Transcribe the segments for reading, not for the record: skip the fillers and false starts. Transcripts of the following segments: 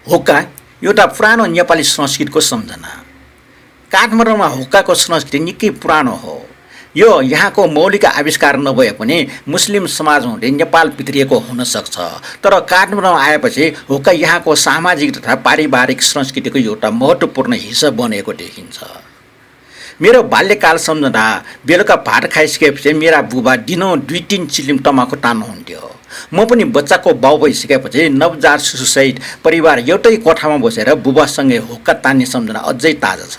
हुक्का एउटा पुरानो नेपाली संस्कृतिको सम्झना। काठमाडौँमा हुक्काको संस्कृति निकै पुरानो हो। यो यहाँको मौलिक आविष्कार नभए पनि मुस्लिम समाज हुँदै नेपाल भित्रिएको हुन सक्छ। तर काठमाडौँ आएपछि हुक्का यहाँको सामाजिक तथा पारिवारिक संस्कृतिको एउटा महत्त्वपूर्ण हिस्सा बनेको देखिन्छ। मेरो बाल्यकाल सम्झँदा बेलुका भात खाइसकेपछि मेरा बुबा दिनौँ 2-3 चिलिम तमाखु तान्नुहुन्थ्यो। म पनि बच्चाको बाउ भइसकेपछि नवजात शिशुसहित परिवार एउटै कोठामा बसेर बुबासँगै हुक्का तान्ने सम्झना अझै ताजा छ।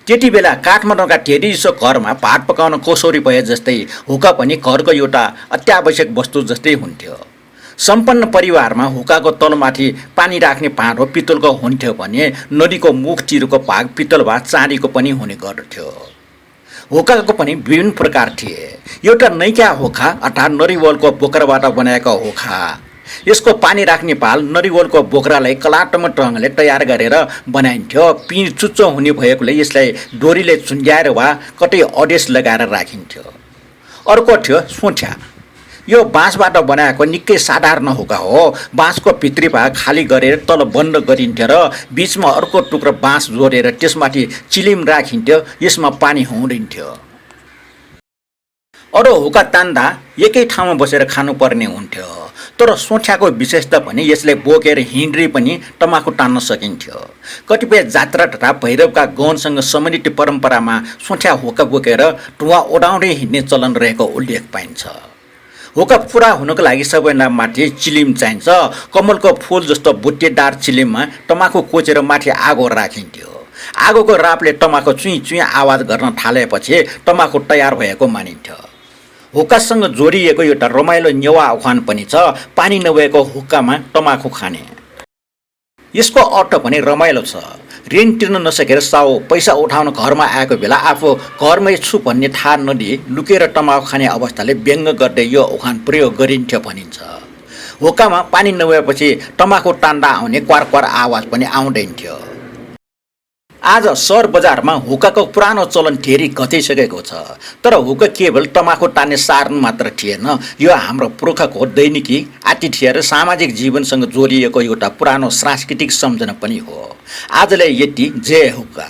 त्यति बेला काठमाडौँका धेरैजसो घरमा भात पकाउन कसौरी भए जस्तै हुक्का पनि घरको एउटा अत्यावश्यक वस्तु जस्तै हुन्थ्यो। सम्पन्न परिवारमा हुक्काको तलमाथि पानी राख्ने भाँडो पित्तलको हुन्थ्यो भने नदीको मुखतिरको भाग पित्तल वा चाँदीको पनि हुने गर्दथ्यो। हुक्काको पनि विभिन्न प्रकार थिए। एउटा नैक्या हुक्का अर्थात् नरिवलको बोक्राबाट बनाएको हुक्का। यसको पानी राख्ने पाल नरिवलको बोक्रालाई कलात्मक ढङ्गले तयार गरेर बनाइन्थ्यो। पिँध चुच्चो हुने भएकोले यसलाई डोरीले झुन्ड्याएर वा कतै अडेस लगाएर राखिन्थ्यो। अर्को थियो सोठ्या। यो बाँसबाट बनाएको निकै साधारण हुक्का हो। बाँसको भित्री भाग खाली गरेर तल बन्द गरिन्थ्यो र बिचमा अर्को टुक्रो बाँस जोडेर त्यसमाथि चिलिम राखिन्थ्यो। यसमा पानी हुँदैन्थ्यो। अरू हुक्का तान्दा एकै ठाउँमा बसेर खानुपर्ने हुन्थ्यो। तर सोठ्याको विशेषता पनि यसले बोकेर हिँड्दै पनि तमाखु तान्न सकिन्थ्यो। कतिपय जात्रा तथा भैरवका गौनसँग सम्बन्धित परम्परामा सोठ्या हुक्का बोकेर धुवा उडाउँदै हिँड्ने चलन रहेको उल्लेख पाइन्छ। हुक्का पुरा हुनको लागि सबैभन्दा माथि चिलिम चाहिन्छ। कमलको फुल जस्तो बुट्टेदार चिलिममा तमाखु कोचेर माथि आगो राखिन्थ्यो। आगोको रापले तमाखु चुइँ चुइँ आवाज गर्न थालेपछि तमाखु तयार भएको मानिन्थ्यो। हुक्कासँग जोडिएको एउटा रमाइलो नेवा उखान पनि छ, पानी नभएको हुक्कामा तमाखु खाने। यसको अर्थ पनि रमाइलो छ। ऋण तिर्न नसकेर साउ पैसा उठाउन घरमा आएको बेला आफू घरमै छु भन्ने थाहा नदिई लुकेर तमाखु खाने अवस्थाले व्यङ्ग गर्दै यो उखान प्रयोग गरिन्थ्यो भनिन्छ। हुक्कामा पानी नभएपछि तमाखु तान्दा आउने क्वार क्वार आवाज पनि आउँदैन्थ्यो। आज सहर बजारमा हुक्काको पुरानो चलन धेरै घटिसकेको छ। तर हुक्का केवल तमाखु तान्ने साधन मात्र थिएन। यो हाम्रो पुर्खाको दैनिकी आतिथ्य र सामाजिक जीवनसँग जोडिएको एउटा पुरानो सांस्कृतिक सम्झना पनि हो। आजलाई यति। जय हुक्का।